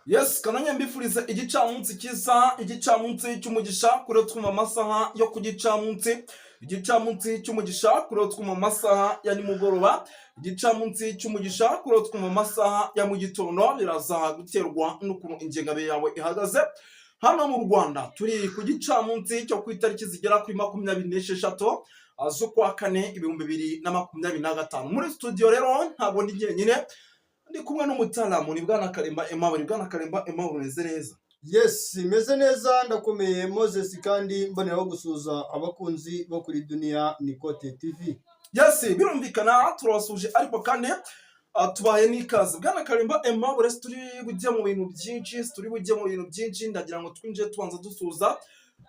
Yes, kananye mbifuriza igicamunsi cyiza, igicamunsi cy'umugisha kuri twumva amasaha yo ku gicamunsi, igicamunsi cy'umugisha kuri twumva amasaha ya nimugoroba, igicamunsi cy'umugisha kuri twumva amasaha ya mu gitondo. Biraza guterwa n'ukuntu ingengabihe yawe ihagaze. Hano mu Rwanda turi ku gicamunsi cyo ku itariki zigera kuri 26 z'ukwa kane 2025. Muri studio rero ntabwo ndi jyenyine, ndi kumwe n'umutaramu, ni Bwana Karemba Aimable. Bwana Karemba Aimable, umeze neza? Yes, meze neza, ndakomeye Moses, kandi mboneraho gusuhuza abakunzi bo kuri Dunia Nikote TV. Yes, birumvikana turabasuje, ariko kandi tubaye n'ikaze. Bwana Karemba Aimable, turi bujye mu bintu byinshi, turi bujye mu bintu byinshi. Ndagira ngo twinjire tubanza dusuhuza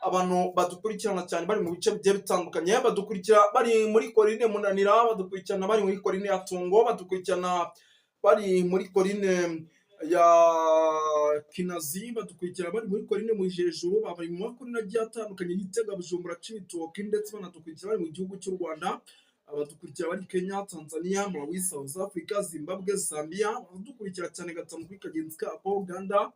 abantu badukurikirana cyane bari mu bice bigiye bitandukanye. Badukurikira bari muri Korine Munanira, badukurikirana bari muri Korine ya Tungo, badukurikirana bari muri Korine ya Kinazi, badukurikira bari muri Korine Mujejuru, bari mu makorine agiye atandukanye, Gitega, Bujumbura, Cibitoke, ndetse banadukurikira bari mu gihugu cy'u Rwanda. Abadukurikira bari Kenya, Tanzania, Malawi, South Africa, Zimbabwe, Zambia, baradukurikira cyane gatanu kuri kagenzi kako. Uganda,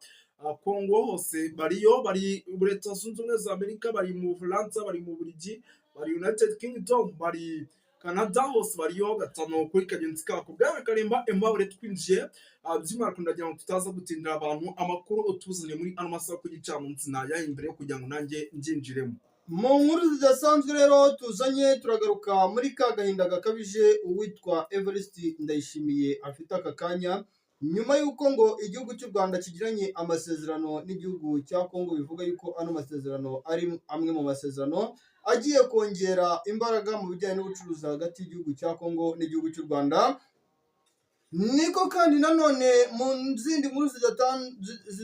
Congo hose bariyo, bari muri Leta Zunze Ubumwe za Amerika, bari mu Bufaransa, bari mu Bubiligi, bari United Kingdom, bari Canada, hose bariyo gatanu kuri kagenzi kako. Bwana Karemba Aimable, twinjiye by'umwihariko ndagira ngo tutaza gutindira abantu. Amakuru utuzaniye muri ano masaha ku gicamunsi ni ayahe, imbere yo kugira ngo nanjye mbyinjiremo? Mu nkuru zidasanzwe rero tuzanye, turagaruka muri ka gahinda gakabije uwitwa Evariste Ndayishimiye afite aka kanya, nyuma y'uko ngo igihugu cy'u Rwanda kigiranye amasezerano n'igihugu cya Kongo, bivuga yuko ano masezerano ari amwe mu masezerano agiye kongera imbaraga mu bijyanye n'ubucuruzi hagati y'igihugu cya Kongo n'igihugu cy'u Rwanda. Niko kandi nanone mu zindi nkuru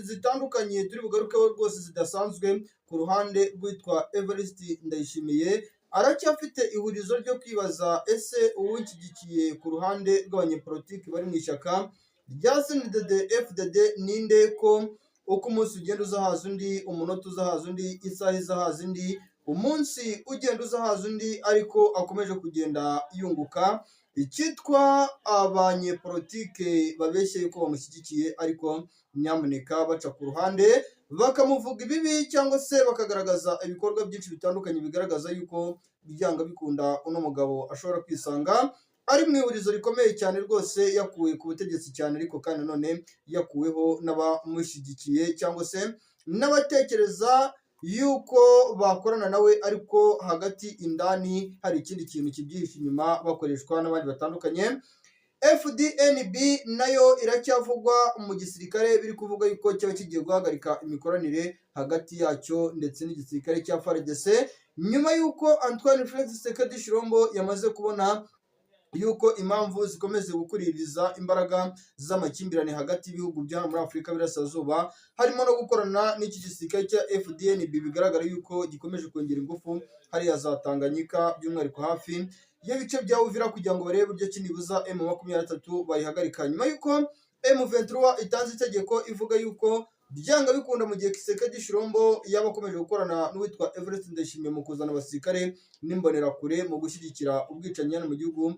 zitandukanye turi bugarukeho rwose zidasanzwe, ku ruhande rwitwa Evariste Ndayishimiye aracyafite ihurizo ryo kwibaza: ese uwunshyigikiye ku ruhande rw'abanyepolitiki bari mu ishyaka rya CNDD FDD ninde, ko uko umunsi ugenda uza haza undi, umunota uza haza undi, isaha iza haza indi, umunsi ugenda uza haza undi, ariko akomeje kugenda yunguka icyitwa abanyepolitike babeshye yuko bamushyigikiye, ariko nyamuneka baca ku ruhande bakamuvuga ibibi cyangwa se bakagaragaza ibikorwa byinshi bitandukanye bigaragaza yuko byanga bikunda uno mugabo ashobora kwisanga ari mu ihurizo rikomeye cyane rwose, yakuwe ku butegetsi cyane, ariko kandi nanone yakuweho n'abamushyigikiye cyangwa se n'abatekereza yuko bakorana nawe, ariko hagati indani hari ikindi kintu kibyihishe inyuma, bakoreshwa n'abandi batandukanye. FDNB nayo iracyavugwa mu gisirikare, biri kuvuga yuko cyaba kigiye guhagarika imikoranire hagati yacyo ndetse n'igisirikare cya FARDC, nyuma y'uko Antoine Felix Tshisekedi Tshilombo yamaze kubona yuko impamvu zikomeze gukuririza imbaraga z'amakimbirane hagati y'ibihugu bya hano muri Afurika y'Iburasirazuba, harimo no gukorana n'iki gisirikare cya FDNB bigaragara yuko gikomeje kongera ingufu hariya za Tanganyika, by'umwihariko hafi y'ibice bya Uvira, kugira ngo barebe uburyo ki nibuza M23 bayihagarika, nyuma y'uko M23 itanze itegeko ivuga yuko byanga bikunda mu gihe Tshisekedi Tshilombo yaba akomeje gukorana n'uwitwa Evariste Ndayishimiye mu kuzana abasirikare n'imbonerakure mu gushyigikira ubwicanyi hano mu gihugu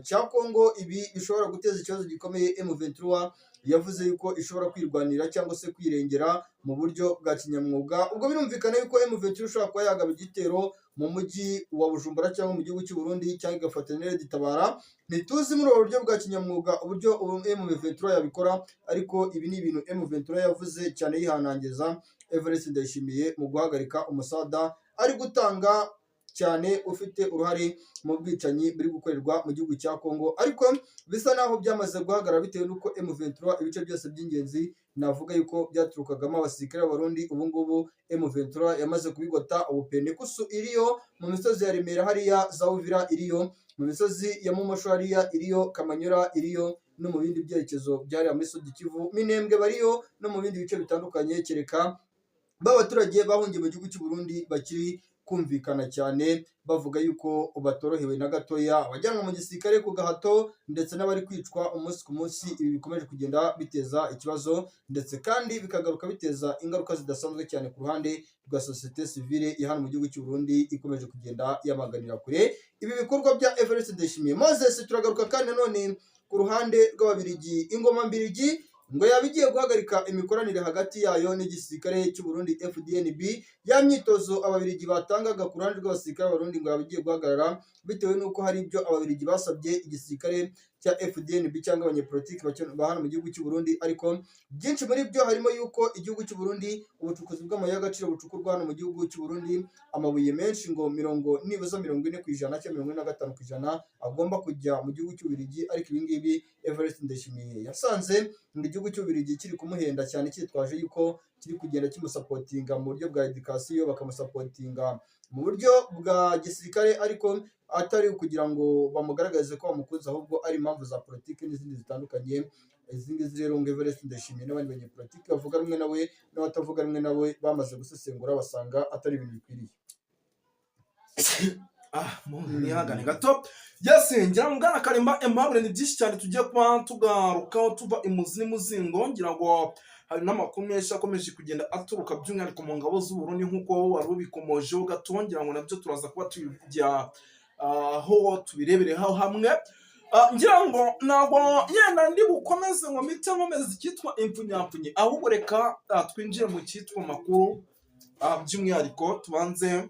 cya Kongo, ibi bishobora guteza ikibazo gikomeye. M23 yavuze yuko ishobora kwirwanira cyangwa se kwirengera mu buryo bwa kinyamwuga. Ubwo birumvikana yuko M23 ishobora kuba yagaba igitero mu mujyi wa Bujumbura cyangwa mu gihugu cy'u Burundi, cyangwa igafatanya Tabara. Ntituzi muri ubu buryo bwa kinyamwuga uburyo ubu M23 yabikora, ariko ibi ni ibintu M23 yavuze cyane yihanangiza Evariste Ndayishimiye mu guhagarika umusada ari gutanga cyane ufite uruhare mu bwicanyi buri gukorerwa mu gihugu cya Kongo, ariko bisa naho byamaze guhagarara bitewe n'uko M23 ibice byose by'ingenzi navuga yuko byaturukagamo abasirikare b'Abarundi ubu ngubu M23 yamaze kubigota. Ubu Penekusu iriyo mu misozi ya Remera, hariya za Uvira iriyo, mu misozi ya Mumosho hariya iriyo, Kamanyura iriyo, no mu bindi byerekezo byariya muri Sud Kivu, Minembwe bariyo, no mu bindi bice bitandukanye, kereka b'abaturage bahungiye mu gihugu cy'u Burundi bakiri kumvikana cyane bavuga yuko batorohewe na gatoya, abajyanwa mu gisirikare ku gahato ndetse n'abari kwicwa umunsi ku munsi. Ibi bikomeje kugenda biteza ikibazo, ndetse kandi bikagaruka biteza ingaruka zidasanzwe cyane ku ruhande rwa sosiyete sivile ya hano mu gihugu cy'u Burundi, ikomeje kugenda yamaganira kure ibi bikorwa bya Evariste Ndayishimiye. Moses, turagaruka kandi nanone ku ruhande rw'Ababirigi, ingoma mbirigi ngo yaba igiye guhagarika imikoranire hagati yayo n'igisirikare cy'u Burundi FDNB. Ya myitozo Ababiligi batangaga ku ruhande rw'abasirikare b'Abarundi ngo yaba igiye guhagarara, bitewe n'uko hari ibyo Ababiligi basabye igisirikare cya FDNB cyangwa abanyepolitiki ba hano mu gihugu cy'u Burundi. Ariko byinshi muri byo harimo yuko igihugu cy'u Burundi, ubucukuzi bw'amabuye y'agaciro bucukurwa hano mu gihugu cy'u Burundi, amabuye menshi ngo mirongo nibuza 40% cyangwa 45% agomba kujya mu gihugu cy'Ububiligi. Ariko ibi ngibi Evariste Ndayishimiye yasanze ngo igihugu cy'Ububiligi kiri kumuhenda cyane, cyitwaje yuko kiri kugenda kimusapotinga mu buryo bwa education, bakamusapotinga mu buryo bwa gisirikare, ariko atari ukugira ngo bamugaragarize ko bamukunze, ahubwo ari impamvu za politiki n'izindi zitandukanye. Izi ngizi rero ngo Evariste Ndayishimiye n'abandi banyepolitiki bavuga rumwe nawe n'abatavuga rumwe nawe bamaze gusesengura, basanga atari ibintu bikwiriye. Ah, mwihangane gato. Yes, ngira ngo bwana Karimba Aimable, ni byinshi cyane tugiye kuba tugarukaho tuva imuzi n'umuzingo. Ngira ngo hari n'amakuru menshi akomeje kugenda aturuka by'umwihariko mu ngabo z'u Burundi, nk'uko wari ubikomojeho gato. Ngira ngo nabyo turaza kuba tujya aho tubirebereho hamwe. Ngira ngo ntabwo yenda ndi bukomeze ngo mpite nkomeza icyitwa impfunyapfunyi, ahubwo reka twinjire mu cyitwa amakuru, by'umwihariko tubanze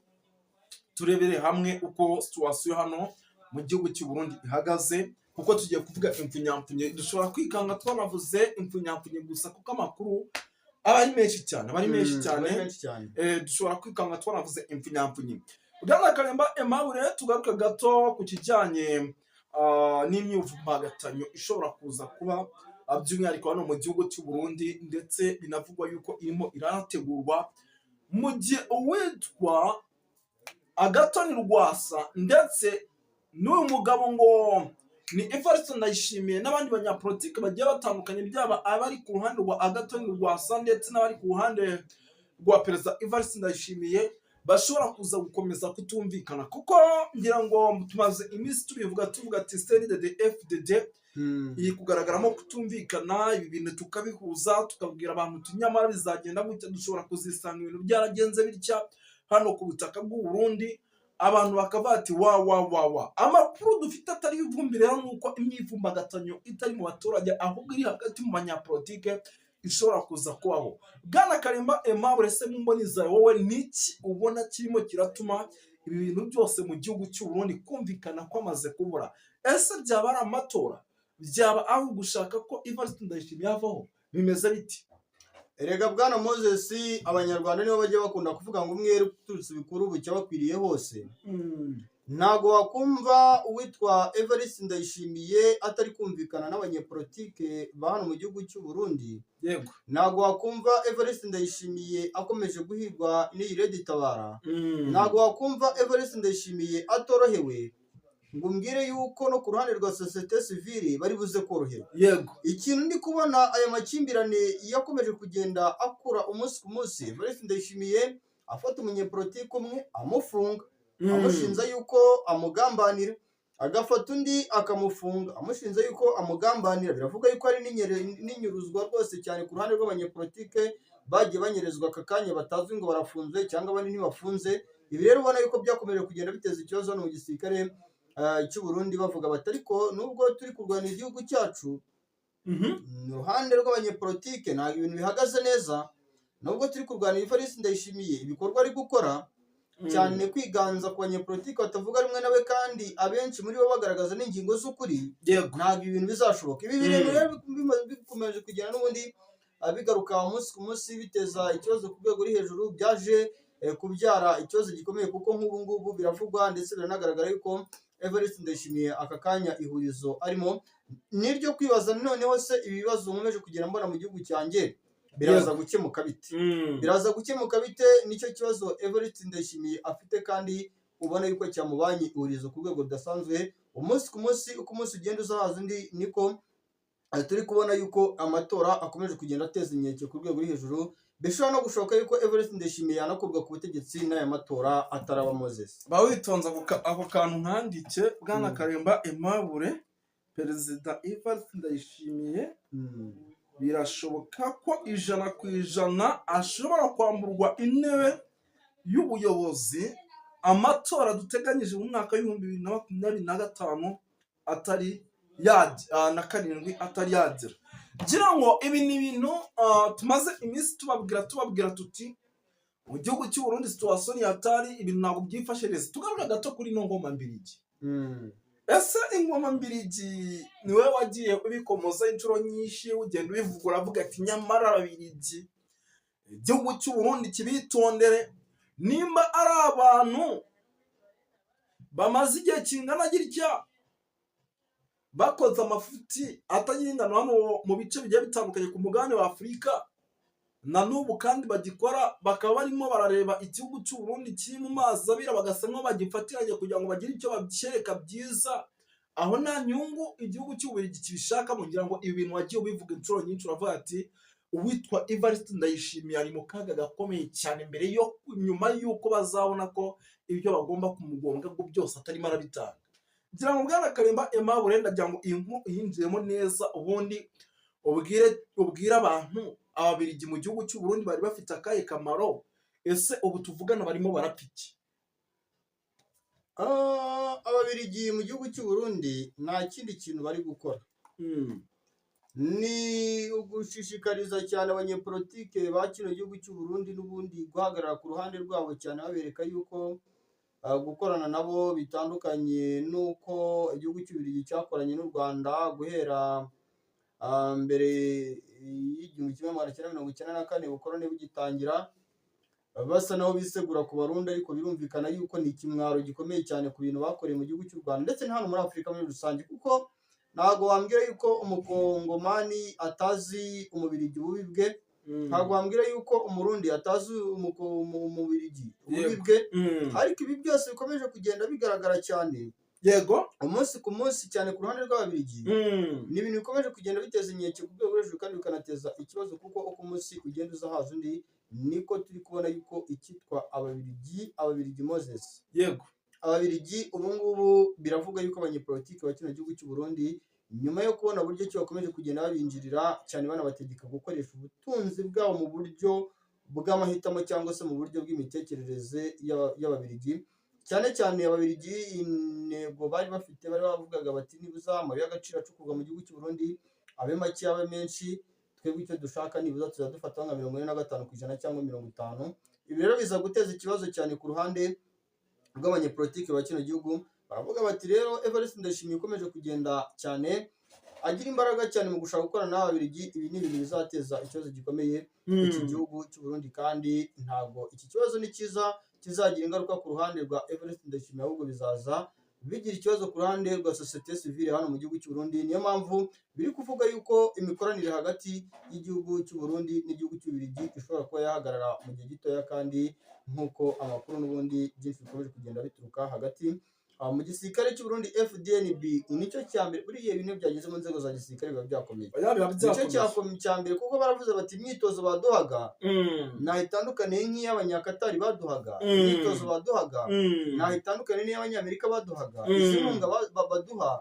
turebere hamwe uko situation hano mu gihugu cy'u Burundi ihagaze, kuko tugiye kuvuga impfunyapfunyi, dushobora kwikanga twanavuze impfunyapfunyi gusa, kuko amakuru aba ari menshi cyane, aba ari menshi cyane. Aba ari menshi cyane. Dushobora kwikanga twanavuze impfunyapfunyi. Bwana Karemba Aimable, tugaruke gato ku kijyanye n'imyivumbagatanyo ishobora kuza kuba, by'umwihariko hano mu gihugu cy'u Burundi, ndetse binavugwa yuko irimo iranategurwa mu gihe uwitwa Agathon Rwasa ndetse n'uyu mugabo ngo ni Evariste Ndayishimiye n'abandi banyapolitiki bagiye batandukanye, byaba abari ku ruhande rwa Agathon Rwasa ndetse n'abari ku ruhande rwa Perezida Evariste Ndayishimiye, bashobora kuza gukomeza kutumvikana, kuko ngira ngo tumaze iminsi tubivuga, tuvuga ati CNDD FDD iri kugaragaramo kutumvikana. Ibi bintu tukabihuza, tukabwira abantu uti nyamara bizagenda gutya, dushobora kuzisanga ibintu byaragenze bitya hano ku butaka bw'u Burundi, abantu bakavuga ati wa wa wa wa. Amakuru dufite atari ivumbi rero ni uko imyivumbagatanyo itari mu baturage, ahubwo iri hagati mu banyapolitike ishobora kuza kubaho. Bwana Karimba Aimable, se mu mboni zawe wowe niki ubona kirimo kiratuma ibi bintu byose mu gihugu cy'u Burundi kumvikana kwamaze kubura? Ese byaba ari amatora? Byaba ari ugushaka ko Evariste Ndayishimiye yavaho? Bimeze biti? Erega bwana Moses, Abanyarwanda nibo bajya bakunda kuvuga ngo umwere uturutse ibikuru bucya bakwiriye hose. Ntabwo wakumva uwitwa Evariste Ndayishimiye atari kumvikana n'abanyepolitike ba hano mu gihugu cy'u Burundi. Ntabwo wakumva Evariste Ndayishimiye akomeje guhigwa n'iyi Red Tabara. Ntabwo wakumva Evariste Ndayishimiye atorohewe ngo umbwire yuko no ku ruhande rwa société civile bari buze koroherwa. Ikintu ndi kubona, aya makimbirane yakomeje kugenda akura umunsi ku munsi. Evariste Ndayishimiye afata umunyepolitike umwe amufunga, amushinja yuko amugambanira, agafata undi akamufunga amushinja yuko amugambanira. Biravuga yuko hari n'inyuruzwa rwose cyane ku ruhande rw'abanyepolitike bagiye banyerezwa aka kanya batazwi ngo barafunze cyangwa abandi ntibafunze. Ibi rero ubona yuko byakomeje kugenda biteza ikibazo hano mu gisirikare cy'u Burundi, bavuga bati ariko nubwo turi kurwanira igihugu cyacu, mu ruhande rw'abanyepolitike ntabwo ibintu bihagaze neza. Nubwo turi kurwanira Evariste Ndayishimiye, ibikorwa ari gukora cyane kwiganza ku banyepolitiki batavuga rumwe nawe, kandi abenshi muri bo bagaragaza n'ingingo z'ukuri, ntabwo ibintu bizashoboka. Ibi bintu rero bikomeje kugenda n'ubundi bigaruka umunsi ku munsi, biteza ikibazo ku rwego ruri hejuru. Byaje kubyara ikibazo gikomeye, kuko nk'ubu ngubu biravugwa ndetse biranagaragara yuko Evariste Ndayishimiye aka kanya ihurizo arimo niryo kwibaza: noneho se ibi bibazo nkomeje kugenda mbona mu gihugu cyanjye biraza gukemuka bite? Biraza gukemuka bite? Nicyo kibazo Evariste Ndayishimiye afite, kandi ubona yuko cyamubanye ihurizo ku rwego rudasanzwe. Umunsi ku munsi, uko umunsi ugenda uza haza undi, niko turi kubona yuko amatora akomeje kugenda ateza inkeke ku rwego ruri hejuru. Bishobora no gushoboka yuko Evariste Ndayishimiye yanakurwa ku butegetsi n'aya matora ataraba, Moses. Ba witonze, ako kantu nkandike, bwana Karemba Aimable. Perezida Evariste Ndayishimiye birashoboka ko 100% ashobora kwamburwa intebe y'ubuyobozi amatora duteganyije mu mwaka w'2025 atari na karindwi atari yagera. Ngira ngo ibi ni ibintu tumaze iminsi tubabwira tuti mu gihugu cy'u Burundi situation ni hatari, ibintu ntabwo byifashe neza. Tugaruka gato kuri ino ngoma mbirigi. Ese ingoma mbirigi ni wowe wagiye ubikomoza inshuro nyinshi, ugenda ubivuga, uravuga ati nyamara ababirigi, igihugu cy'u Burundi kibitondere, nimba ari abantu bamaze igihe kingana gitya bakoze amafuti atagira ingano hano mu bice bigiye bitandukanye ku mugabane wa Afurika, na n'ubu kandi bagikora, bakaba barimo barareba igihugu cy'u Burundi kiri mu mazi abira, bagasa nk'aho bagifatiranye kugira ngo bagire icyo bacyereka byiza, aho nta nyungu igihugu cy'Ububiligi kibishaka? Kugira ngo ibi bintu wagiye ubivuga inshuro nyinshi, uravuga ati uwitwa Evariste Ndayishimiye ari mu kaga gakomeye cyane mbere yo nyuma y'uko bazabona ko ibyo bagomba kumugonga ngo byose atarimo arabitanga. Ngira ngo bwana Karemba Aimable, ndagira ngo iyi nkuru uyinjiremo neza, ubundi ubwire abantu ababiligi mu gihugu cy'u Burundi bari bafite akahe kamaro? Ese ubu tuvugana barimo barapfa iki? Ababiligi mu gihugu cy'u Burundi nta kindi kintu bari gukora, ni ugushishikariza cyane abanyepolitike ba kino gihugu cy'u Burundi n'ubundi guhagarara ku ruhande rwabo cyane, babereka yuko gukorana nabo bitandukanye n'uko igihugu cy'Ububiligi cyakoranye n'u Rwanda guhera mbere y'1994, ubukoroni bugitangira, basa naho bisegura ku Barundi. Ariko birumvikana yuko ni ikimwaro gikomeye cyane ku bintu bakoreye mu gihugu cy'u Rwanda ndetse na hano muri Afurika muri rusange, kuko ntabwo wambwira yuko umukongomani atazi umubirigi ububi bwe, ntabwo wambwira yuko umurundi atazi umubirigi ububi bwe. Ariko ibi byose bikomeje kugenda bigaragara cyane umunsi ku munsi cyane ku ruhande rw'ababiligi, ni ibintu bikomeje kugenda biteza inkeke ku rwego rwo hejuru kandi bikanateza ikibazo, kuko uko umunsi ugenda uza haza undi, niko turi kubona yuko icyitwa ababiligi, ababiligi Moses, ababiligi ubu ngubu biravuga yuko abanyepolitiki ba kino gihugu cy'u Burundi, nyuma yo kubona uburyo ki bakomeje kugenda babinjirira cyane, banabategeka gukoresha ubutunzi bwabo mu buryo bw'amahitamo cyangwa se mu buryo bw'imitekerereze y'ababiligi, cyane cyane ababiligi intego bari bafite, bari bavugaga bati nibuza amabuye y'agaciro acukurwa mu gihugu cy'u Burundi abe make abe menshi, twebwe icyo dushaka nibuza tuzajya dufata nka 45% cyangwa 50. Ibi rero biza guteza ikibazo cyane ku ruhande rw'abanyepolitiki ba kino gihugu. Baravuga bati rero Evariste Ndayishimiye ukomeje kugenda cyane agira imbaraga cyane mu gushaka gukorana n'ababiligi, ibi ni ibintu bizateza ikibazo gikomeye iki gihugu cy'u Burundi, kandi ntabwo iki kibazo ni cyiza kizagira ingaruka ku ruhande rwa Evariste Ndayishimiye, ahubwo bizaza bigira ikibazo ku ruhande rwa sosiyete sivile hano mu gihugu cy'u Burundi. Niyo mpamvu biri kuvuga yuko imikoranire hagati y'igihugu cy'u Burundi n'igihugu cy'Ububiligi ishobora kuba yahagarara mu gihe gitoya, kandi nk'uko amakuru n'ubundi byinshi bikomeje kugenda bituruka hagati mu gisirikare cy'u Burundi FDNB, nicyo cya mbere. Buriya ibintu byageze mu nzego za gisirikare biba byakomeye. Oya, biba Nicyo byakomeye. Cya mbere, kuko baravuze bati imyitozo baduhaga ntaho itandukaniye nk'iy'abanyakatari baduhaga, imyitozo baduhaga ntaho itandukaniye n'iy'abanyamerika baduhaga, izi nkunga baduha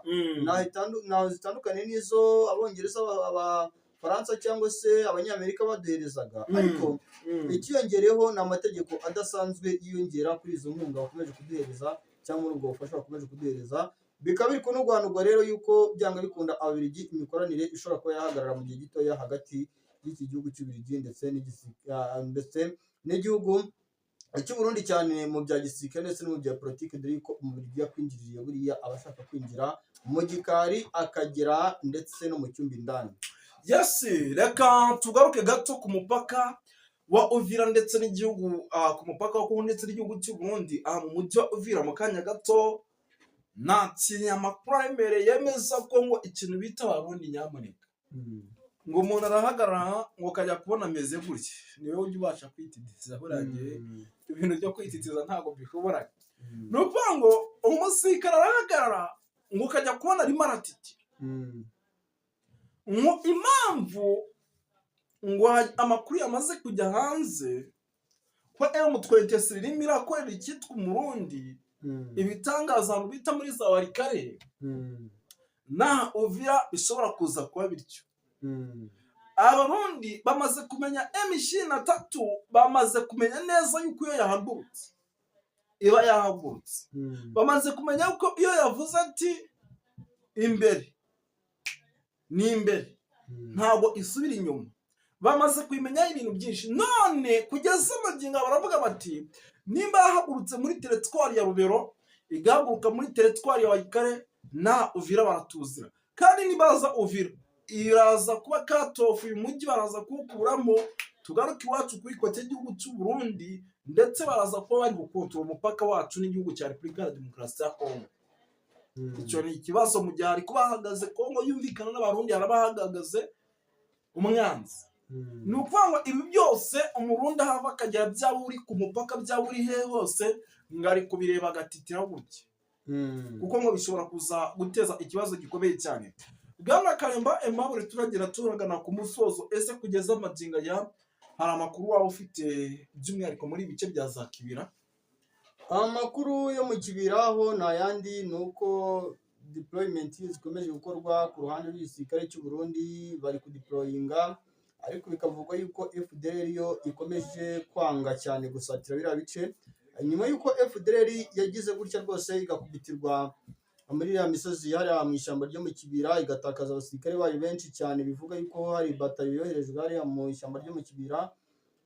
ntaho zitandukaniye n'izo abongereza, abafaransa cyangwa se abanyamerika baduherezaga. Ariko ikiyongereyeho ni amategeko adasanzwe yiyongera kuri izo nkunga bakomeje kuduhereza cyangwa muri ubwo bufasha bakomeje kuduhereza. Bikaba biri kunugwanugwa rero yuko byanga bikunda ababiligi imikoranire ishobora kuba yahagarara mu gihe gitoya hagati y'iki gihugu cy'Ububiligi ndetse ndetse n'igihugu cy'u Burundi, cyane mu bya gisirikare ndetse no mu bya politiki, dore yuko umubiligi yakwinjiriye buriya aba ashaka kwinjira mu gikari akagera ndetse no mu cyumba indani. Yes, reka tugaruke gato ku mupaka wa Uvira ndetse n'igihugu, ku mupaka wa Kongo ndetse n'igihugu cy'u Burundi, aha mu mujyi wa Uvira. Mu kanya gato nta kinyamakuru aremereye yemeza ko ngo ikintu bita abarundi, nyamuneka, ngo umuntu arahagarara ngo ukajya kubona ameze gutya. Niwe ujya ubasha kwititiza, buriya ibintu byo kwititiza ntabwo mbishobora. Ni ukuvuga ngo umusirikare arahagarara ngo ukajya kubona arimo aratitira. Ngo impamvu ngo amakuru yamaze kujya hanze ko M23 irimo irakorera icyitwa umurundi ibitangaza ahantu bita muri za Walikale na Uvira, bishobora kuza kuba bityo. Abarundi bamaze kumenya M23, bamaze kumenya neza yuko iyo yahagurutse iba yahagurutse, bamaze kumenya ko iyo yavuze ati imbere ni imbere. Ntabwo isubira inyuma, bamaze kuyimenyaho ibintu byinshi. None kugeza amagingo baravuga bati nimba yahagurutse muri territoire ya Rubero, igahaguruka muri territoire ya Walikale na Uvira, baratuzira. Kandi nibaza Uvira iraza kuba katofu, uyu mujyi baraza kuwukuramo, tugaruke iwacu kuri côté y'igihugu cy'u Burundi, ndetse baraza kuba bari gukontorora umupaka wacu n'igihugu cya Repubulika ya Demokarasi ya Kongo. Icyo ni ikibazo. Mu gihe hari kuba hahagaze Kongo yumvikana n'Abarundi, haraba hahagaze umwanzi. Ni ukuvuga ngo ibi byose Umurundi aho ava akagera, byaba uri ku mupaka, byaba uri he hose, ngo ari kubireba agatitira gutya, kuko ngo bishobora kuza guteza ikibazo gikomeye cyane. Bwana Karemba Aimable, turagera turagana ku musozo. Ese kugeza amagingo aya hari amakuru waba ufite, by'umwihariko muri ibi bice bya za Kibira? Amakuru yo mu Kibira ho nta yandi, ni uko deployment zikomeje gukorwa ku ruhande rw'igisirikare cy'u Burundi, bari kudeployinga, ariko bikavugwa yuko FDLR yo ikomeje kwanga cyane gusatira biriya bice, nyuma y'uko FDLR yagize gutya rwose igakubitirwa muri iriya misozi hariya mu ishyamba ryo mu Kibira, igatakaza abasirikare bayo benshi cyane. Bivuga yuko hari batayo yoherejwe hariya mu ishyamba ryo mu Kibira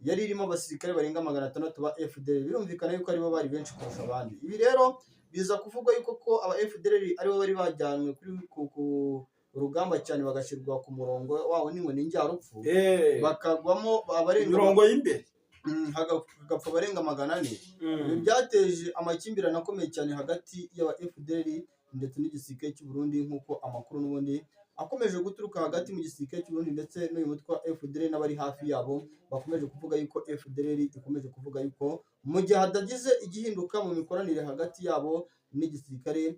yari irimo abasirikare barenga 600 ba FDLR. Birumvikana yuko aribo bari benshi kurusha abandi. Ibi rero biza kuvugwa yuko ko aba FDLR aribo bari bajyanwe kuri ku rugamba cyane, bagashyirwa ku murongo wawo n'inkoni njyarupfu, bakagwamo abarenga imirongo y'imbere. Hagapfa abarenga 400. Ibi byateje amakimbirane akomeye cyane hagati y'aba FDLR ndetse n'igisirikare cy'u Burundi, nk'uko amakuru n'ubundi akomeje guturuka hagati mu gisirikare cy'u Burundi ndetse n'uyu mutwe wa FDLR n'abari hafi yabo bakomeje kuvuga yuko FDLR ikomeje kuvuga yuko mu gihe hadagize igihinduka mu mikoranire hagati yabo n'igisirikare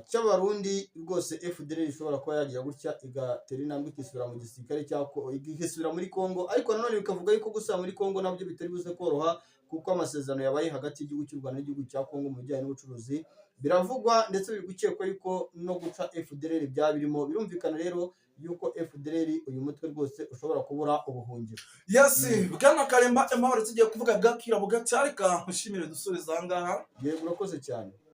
cy'Abarundi, rwose FDLR ishobora kuba yagira gutya igatera intambwe ikisubira mu gisirikare cya ikisubira muri Kongo. Ariko nanone bikavuga yuko gusubira muri Kongo nabyo bitari buze koroha, kuko amasezerano yabaye hagati y'igihugu cy'u Rwanda n'igihugu cya Kongo mu bijyanye n'ubucuruzi, biravugwa ndetse biri gukekwa yuko no guca FDLR byaba birimo. Birumvikana rero yuko FDLR, uyu mutwe rwose, ushobora kubura ubuhungiro. Yes, bwana Karemba Aimable, tugiye kuvuga bwakira bugacya. Reka nshimire dusubiza aha ngaha. Yego, urakoze cyane.